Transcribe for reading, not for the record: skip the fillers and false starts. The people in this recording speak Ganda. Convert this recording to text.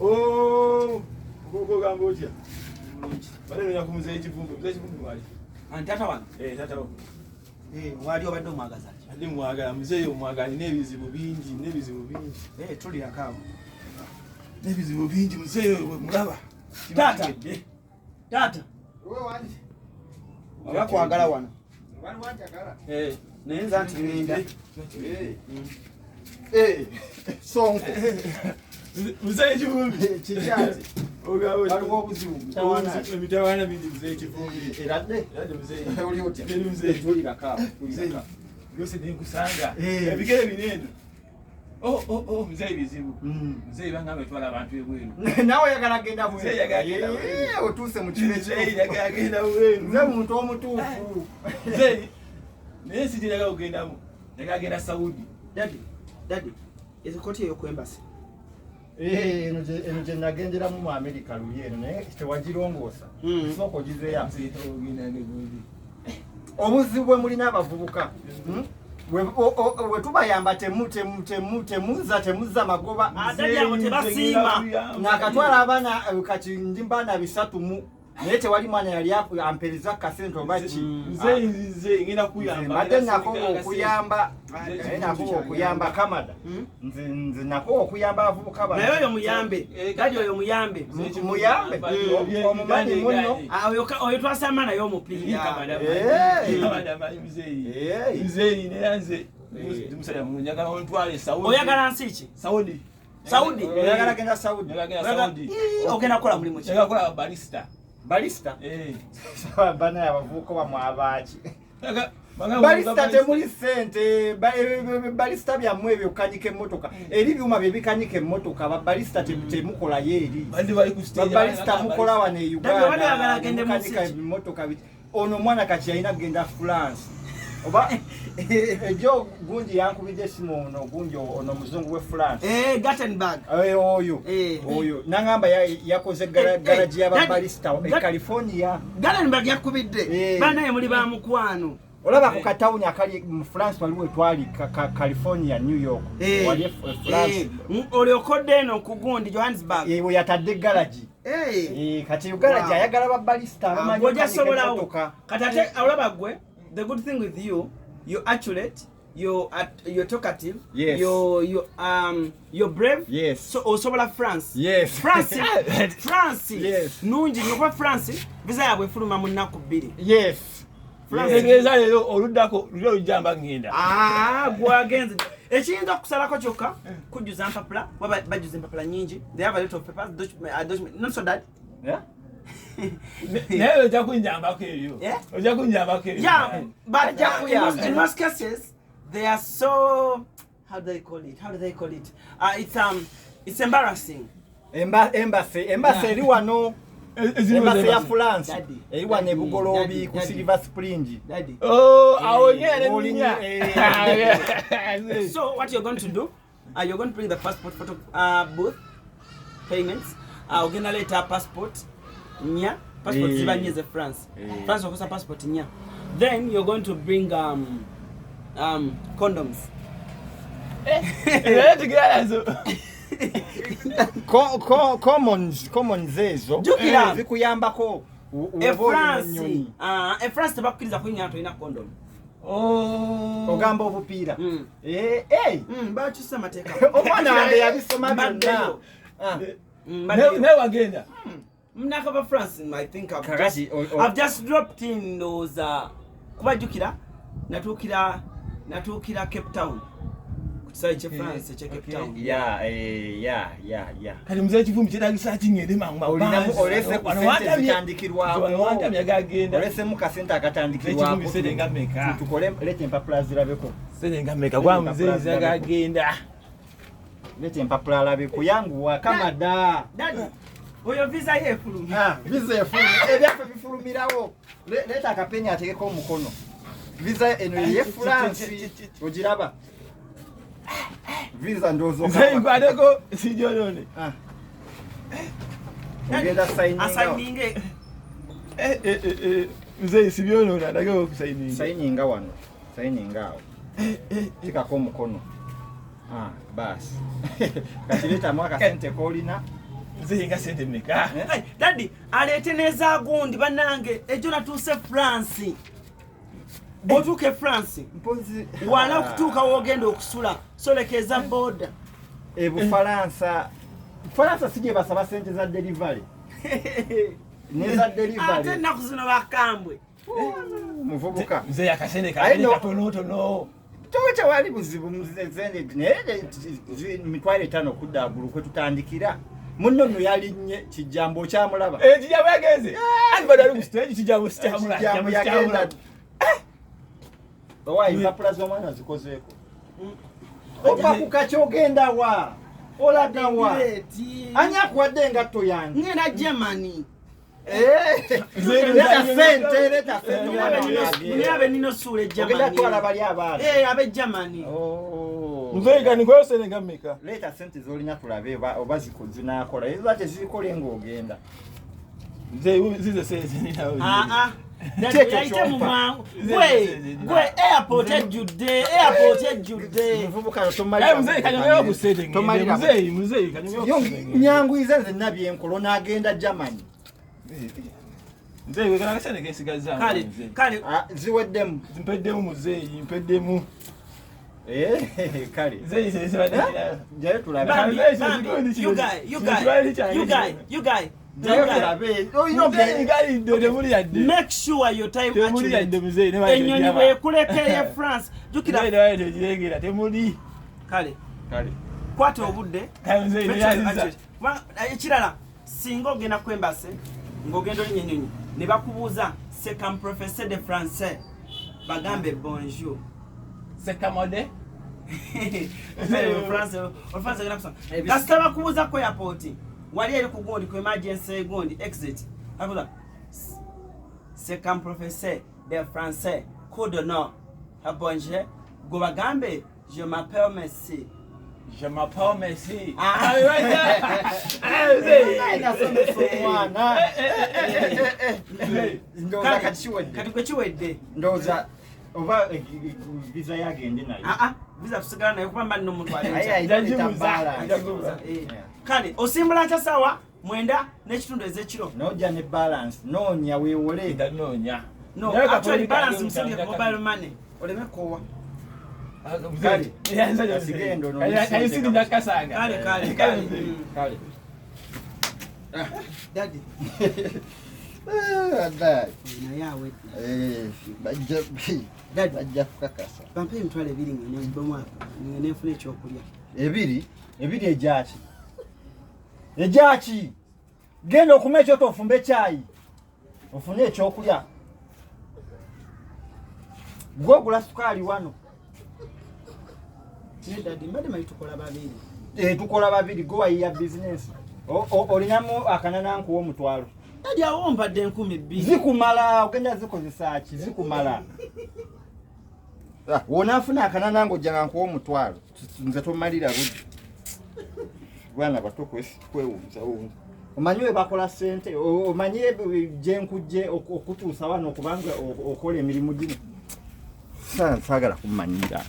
Oh, ogamba otya? Bale nonya ku muzeeyi Kivumbi. Muzeeyi Kivumbi wali? Anti taata wange. Eh, taata wo. Eh, wali obadde omwagaza ki? Ate mwagala muzeeyi, omwagala, alina ebizibu bingi, n'ebizibu bingi. Eh, tulirako awo. N'ebizibu bingi muzeeyi oyo mulaba. Taata. Taata. Oba kwagala wano. Eh. Naye nze anti ŋŋenda. Eh, Sonko. Muzeeyi Kivumbi. Kikyati. Ogamba otya? Waliwo obuzibu, mitawaana. Emitawaana mingi, muzeeyi Kivumbi. Eradde. Eradde muzeeyi. Oli otya? Eri muzeeyi. Tulirako awo, Muzeeyi. tulirako. Yose nenkusanga. Eh. Ebigere bino eno. Oh, muzeeyi bizibu. Muzeeyi bangamba etwala abantu ebweru. Nawe oyagala genda bweru. Muzeeyi yagala genda bweru. Eh, otuuse mu kifo Muzeeyi ekituufu. yagala genda bweru. Nze muntu omutuufu. Muzeeyi, naye si gyeyagala kugendamu. Yagala genda Saudi. Daddy, daddy. Ezikooti eyo ku embassy. Eh, eno gye nagenderamu mu America luli eno, naye tewagirongoosa. Sooka ogizeeyo. Muzeeyi togenda ne gundi. Obuzibu bwe mulina abavubuka, We tubayamba temuzza magoba. Ah, daddy, abo tebasiima. Nakatwala abaana, kati ndi baana bisatu mu, naye tewali mwana yali ampereza kasente oba ki. Muzeeyi, nze ngenda kuyamba. Mbadde nakoba okuyamba, naye nakoba okuyamba Kamada. Nze nakoba okuyamba abavubuka bano. Naye oyo muyambe. Eh, Daddy, oyo muyambe. Muyambe. Omumanyi muno. Ah, oyo twasamba naye omupiira. Eh. Muzeeyi. Eh. Muzeeyi, naye nze ndi musajja mulungi, njagala ontwale Saudi. Oyagala nsi ki? Saudi. Saudi. Oyagala genda Saudi? Njagala genda Saudi. Ii, ogenda kukola mulimu ki? Njagala kukola barista. Barista? Eh. Bana, abavubuka bamwe abaaki? Barista. Barista temuli sente. Barista byammwe ebyo kanika emmotoka, eri byuma bye bikanika emmotoka. Babarista temukolayo eri. Bandi bali ku stage. Babarista mukola wano e Daddy, obadde oyagala agende mu Uganda, nsi ki? emmotoka biti. Ono omwana kati yalina kugenda France oba ejo gundi yankubidde esimu, ono gundi, ono omuzungu we France. Eh, Gothenburg. Eh, oyo. Eh. Oyo nangamba yakoze Eh, eh, garaji y'ababarista e Daddy- California. Gothenburg yakubidde. Eh. Banaye muli ba mukwano. Olaba ku katawuni akali mu France, waliwo etwali California, New York. Eh. Wali France. Eh, olyokodde eno ku gundi Johannesburg. Eh, we yatadde garagi. Eh. Eh, kati garagi Wow. ayagala babarista abamanyi Gwe ojja okukanika sobolawo. emmotoka. Kati ate olaba gwe, the good thing with you, you're accurate, you're talkative, Yes. you're brave. Yes. So osobola France. Yes. France. Yes. Nungi nnyo kuba France visa yaabwe efuluma mu nnaku 2. Yes. France. Ntegeeza leero oluddako luli olujjamba ngenda. Ah, gwagenze. Ekiyinza okusalako kyokka kujjuza mpapula, kuba bajjuza empapula nnyingi. They have a lot of papers, document, not so that. Yeah? Naye ojja kunjambako ebyo. Yeah? Ojja kunjambako ebyo. Yeah, but in most cases, they are so, how do they call it? How do they call it? It's embarrassing. Embassy Yeah. eri wano. Eziriwo Embassy ya embassy. France Daddy. eri wano Daddy, ebugoloobi Daddy, ku Daddy. Silver Spring. Daddy. Oh, awo nyene Oli- nnya. eh. So what you're going to do? You're going to bring the passport photo booth payments. Ogenda leeta passport nya passport Eh. ziba nnyo ze France. Eh. France okosa passport nya. Then you're going to bring condoms. Naye tugenda nazo. Commons ezo Jjukira. eh, zikuyambako E oba oli mu France, nnyonyi. e France tebakkiriza kuyingira tolina condom. Oh. Ogamba obupiira? Mm. Eh, eh. Bakyusa amateeka. Omwana wange yabisoma byonna. Mbaddeyo. Ah. Mbaddeyo. Naye wagenda. Nakava France, I think Kakati, I've just dropped in, ndowooza kubajjukira natuukira Cape Town ku kisaawe kye France ekye Cape Town. Ya. Kati muzeeyi Kivumbi, kyetagisa ki ngende mangu? Olese ku sente zitandikirwako. Wantamye agagenda. Olesemu kasente Ekivumbi, akatandikirwako. sente nga mmeka? Tukole, leeta empapula zirabeko. Sente nga mmeka gwa muzeeyi zagagenda? Leeta empapula alabeko, yanguwa Kamada. Daddy, oyo visa ye efuluma. Ah, visa efuluma, ebyaffe bifulumirawo. Leeta akapeni ategeko omukono. Visa eno ye France, ogiraba visa ndowooza. Muzeeyi, nkwateko sijonone. Ah. Ogenda sayininga. Asayininge. Muzeeyi, sibyonoona, ndage okusayininga. Sayininga wano, sayininga awo, tekako omukono. Ah, baasi kati leetamu akasente kolina. Nze nga sente mmeka? Hey, daddy aleete n'ezagundi bannange ejo natuuse France. Bw'otuuka e France Mpozi wala okutuuka w'ogenda okusula soleka eza boda. Ebufalansa, Bufalansa si gye basaba sente za delivery neza Ate delivery. ennaku zino bakambwe. Muvubuka. Nze akasente Aye no. katonotono. Towe tewali buzibu muzende naye 50,000 okudda agulu kwe tutandikira. Munno nno yalinnye kijambo okyamulaba. Kijambo yagenze. Anti bado ali ku stage kijambo sikyamula. Kijambo yagenda. Owa empapula z'omwana zikozeeko. Ova ku kaki ogenda wa? Olaga wa? Leeti. Ani akuwadde engatto yange? Ngenda Germany. Eh, Leeta sente, leeta sente omwana Mune wange. abe nina osuula e Ogenda Germany. twala bali abaana. Eh, abe Germany. Oh. Nze nga nikoyo sente nga mmeka? Leeta sente z'olina tulabe oba zinaakola. Ezo tezikole ng'ogenda. Nze zize sente ninawo. Ah, ah. Daddy, Kyekyo yayite mu kyompa. mwangu. Nze- Gwe, nze- gwe airport ejjudde, airport ejjudde. Muvubuka Aye muzeeyi kanyongeyo ku sente ngende. Tomalira. Muzeeyi, muzeeyi kanyongeyo ku sente ngende. Nyanguyiza nze nabyenkola onaagenda Germany. Muzeeyi wekana akasente kensigazza. Kale, kale, Ah, ziweddemu. Mpeddemu muzeeyi, mpeddemu. Eh, kale. Muzeeyi sente zibadde ninazo. Jayo tulabe. Bambi, Nze- Bambi, nze- you guy, you guy, nze- you guy, you guy, Jayo you guy. tulabe. Olina Muzeeyi ogenda. galidde temuli yadde. Make sure your time Temuli accurate. yadde muzeeyi. ne bali Ennyonyi tegiraba. bwekulekeye France. Jjukira Muzeeyi ne bali tegirengera temuli. kale, Kale. kwata obudde. Kale muzeeyi Make sure neyaziza. accurate. Kubanga, ekirala singa ogenda ku embassy ng'ogenda olinnya ennyonyi ne bakubuuza c'est un professeur de français bagambe bonjour. Sekamode. Olufalansa ogenda kusoma kasita bakubuuza ku airport wali eri ku gundi ku emergency gundi exit bakubuuza c'est un professeur de français coup de nom bonjour gwe bagambe je m'appelle Messi. Je m'appelle Messi. Ah. Ah, muzeeyi. Nasomesa omwana. Muzeeyi. Ndowooza Kale, kati kiwedde. kati gwe kiwedde. Ndowooza oba visa yagende nayo. Ah, ah, visa tusigala nayo kuba mba nno omutwale Aye, enkya. ayina Njajibuza. balance. Njajibuza. Eh, kale osimbula nkya saawa 9:30 ez'ekiro. N'ojja ne balance noonya weewole. Ndanoonya. No, Naye actually kapoli balance kange musindike mutanda mobile money oleme koowa. Kale. Kale. Asigendo ono Kale sindi nakasanga. Kale, kale, Kale kale. muzeeyi. Kale. Daddy, Eh, wallahi. naye awedde. Eh, Daddy. bajja kukakasa. Bampe 20,000 ngende omwaka ngende nfune ekyokulya. Ebiri Ebiri egyaki? Egyaki? Genda okume ekyoto ofumbe ekyayi. Ofune ekyokulya. Gwe ogula sukaali wano. Ne daddy mbadde manyi tukola babiri. Eh, tukola babiri gwe wayiya bizinensi. Olinamu akanana nkuwa 5,000. Daddy awo mpadde 2,000. Zikumala ogenda zikozesa ki? Zikumala. Ah, wonaafuna akanana ng'ojja nga nkuwa 5,000 nze tomalira budde. Baana bato kwewunzawunza. Omanyi we bakola ssente, omanyi gye nkujje okutuusa wano okubanga okola emirimu gino. Saagala kumanyira.